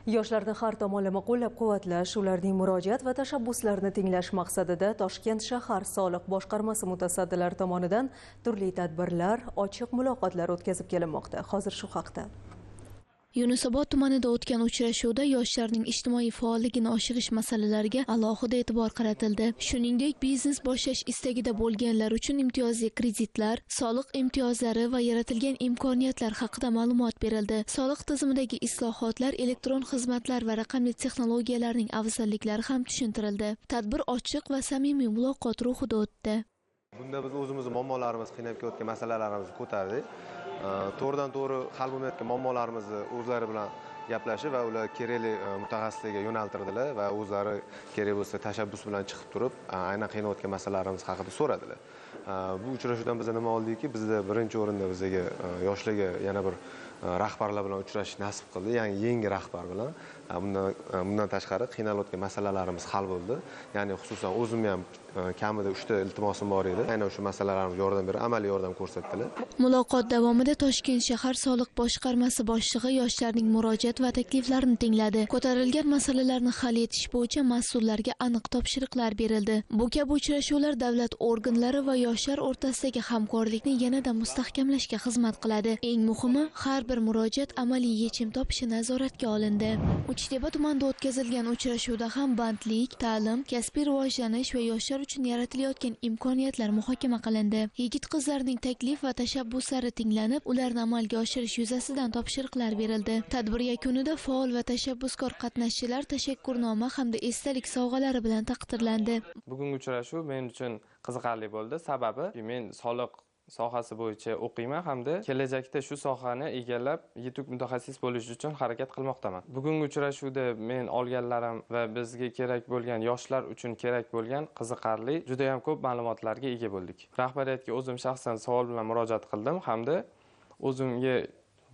Yoshlarni har tomonlama qo'llab-quvvatlash, ularning murojaat va tashabbuslarini tinglash maqsadida Toshkent shahar soliq boshqarmasi mutasaddilari tomonidan turli tadbirlar, ochiq muloqotlar o'tkazib kelinmoqda. Hozir shu haqda. Yunusobod tumanida o'tgan uchrashuvda yoshlarning ijtimoiy faolligini oshirish masalalariga alohida e'tibor qaratildi. Shuningdek, biznes boshlash istagida bo'lganlar uchun imtiyozli kreditlar, soliq imtiyozlari va yaratilgan imkoniyatlar haqida ma'lumot berildi. Soliq tizimidagi islohotlar, elektron xizmatlar va raqamli texnologiyalarning afzalliklari ham tushuntirildi. Tadbir ochiq va samimiy muloqot ruhida o'tdi. Bunda biz o'zimizni muammolarimiz, qiynab kelayotgan masalalarimizni ko'tardik. To'g'ridan to'g'ri hal bo'lmayotgan muammolarimizni o'zlari bilan gaplashib va ular kerakli mutaxassislarga yo'naltirdilar va o'zlari kerak bo'lsa tashabbus bilan chiqib turib, aynan qiynayotgan masalalarimiz haqida so'radilar. Bu uchrashuvdan biz nima oldikki, bizda birinchi o'rinda bizga yoshlarga yana bir rahbarlar bilan uchrashish nasib qildi, ya'ni yangi rahbar bilan. Bundan tashqari qiynalayotgan masalalarimiz hal bo'ldi. Ya'ni xususan o'zim ham kamida 3 ta iltimosim bor edi. Aynan shu masalalarimizga yordam berib, amaliy yordam ko'rsatdilar. Muloqot davomida Toshkent shahar soliq boshqarmasi boshlig'i yoshlarning murojaat va takliflarini tingladi. Ko'tarilgan masalalarni hal etish bo'yicha mas'ullarga aniq topshiriqlar berildi. Bu kabi uchrashuvlar davlat organlari va yoshlar o'rtasidagi hamkorlikni yanada mustahkamlashga xizmat qiladi. Eng muhimi, har bir murojaat amaliy yechim topishi nazoratga olindi. Uchtepa tumanida o'tkazilgan uchrashuvda ham bandlik, ta'lim, kasbiy rivojlanish va yoshlar uchun yaratilayotgan imkoniyatlar muhokama qilindi. Yigit-qizlarning taklif va tashabbuslari tinglanib, ularni amalga oshirish yuzasidan topshiriqlar berildi. Tadbir yakunida faol va tashabbuskor qatnashchilar tashakkurnoma hamda esdalik sovg'alari bilan taqdirlandi. Bugungi uchrashuv men uchun qiziqarli bo'ldi. Sababi men soliq sohasi bo'yicha o'qiyman hamda kelajakda shu sohani egallab yetuk mutaxassis bo'lish uchun harakat qilmoqdaman. Bugungi uchrashuvda men olganlarim va bizga kerak bo'lgan, yoshlar uchun kerak bo'lgan qiziqarli juda ham ko'p ma'lumotlarga ega bo'ldik. Rahbariyatga o'zim shaxsan savol bilan murojaat qildim hamda o'zimga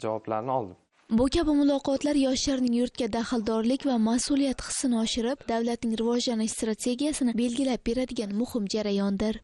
javoblarni oldim. Bu kabi muloqotlar yoshlarning yurtga daxldorlik va mas'uliyat hissini oshirib, davlatning rivojlanish strategiyasini belgilab beradigan muhim jarayondir.